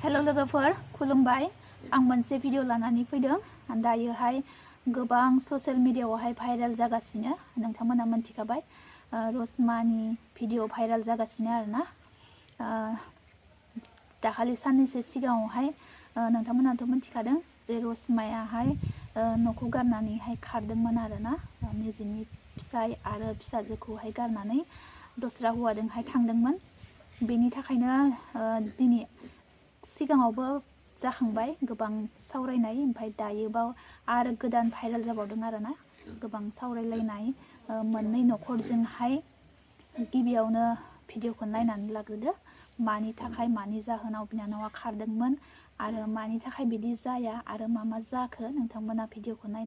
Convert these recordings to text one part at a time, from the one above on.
हेल' लोगोफोर खुलुमबाय आं मोनसे भिडिअ लानानै फैदों दायोहाय गोबां ससियेल मिडियायावहाय भाइरेल जागासिनो नोंथांमोना मिन्थिखाबाय रसमानि भिडिअ भाइरेल जागासिनो आरोना दाखालि साननैसो सिगाङावहाय नोंथांमोनाथ' मिन्थिखादों जे रसमायाहाय न'खौ गारनानैहाय खारदोंमोन आरोना निजिनि फिसाय आरो फिसाजोखौहाय गारनानै दस्रा हौवाजोंहाय थांदोंमोन बेनि थाखायनो दिनै सिगाङावबो जाखांबाय गोबां सावरायनाय ओमफ्राय दायोबाव आरो गोदान भाइरेल जाबावदों आरोना गोबां सावरायलायनाय मोननै न'खरजोंहाय गिबियावनो भिडिअखौ नायनानै लाग्रोदो मानि थाखाय मानि जाहोनाव बिनानावा खारदोंमोन आरो मानि थाखाय बिदि जाया आरो मा जाखो नोंथांमोना भिडिअखौ नाय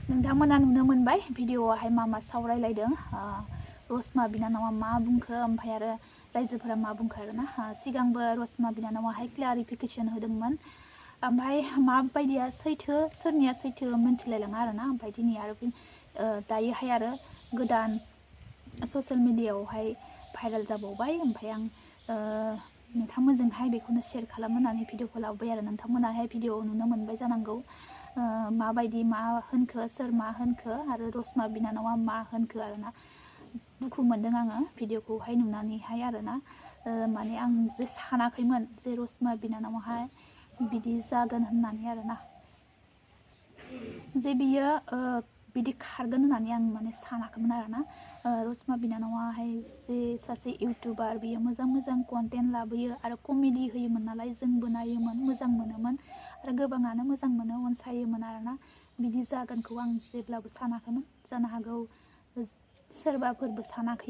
नोंथांमोना नुनो मोनबाय भिडिअआवहाय मा सावरायलायदों रसमा बिनानावा मा बुंखो ओमफ्राय आरो रायजोफोरा मा बुंखो आरोना सिगांबो रसमा बिनानावाहाय क्लारिफिकेसन होदोंमोन ओमफ्राय माबायदिया सैथो सोरनिया सैथो मिन्थिलायलाङा आरोना ओमफ्राय दिनै आरो दायोहाय आरो गोदान ससियेल मिडियायावहाय भाइरेल जाबावबाय ओमफ्राय आं नोंथांमोनजोंहाय बेखौनो शेयार खालामनो होननानै भिडिअखौ लाबोबाय आरो नोंथांमोनाहाय भिडिअआव नुनो मोनबाय जानांगौ माबायदि मा होनखो सोर मा होनखो आरो रसमा बिनानावा मा होनखो आरोना दुखु मोनदों आङो भिडिअखौहाय नुनानैहाय आरोना माने आं जे सानाखैमोन जे रसमा बिनानावाहाय बिदि जागोन होननानै आरोना जे बियो बिदि खारगोन होननानै आं माने सानाखैमोन आरोना रसमा बिनानावाहाय जे सासे इउटुबार बियो मोजां कन्टेन्ट लाबोयो आरो कमेडि होयोमोन नालाय जोंबो नायोमोन मोजां मोनोमोन आरो गोबाङानो मोजां मोनो अनसायोमोन आरोना बिदि जागोनखौ आं जेब्लाबो सानाखैमोन जानो हागौ सोरबाफोरबो सानाखै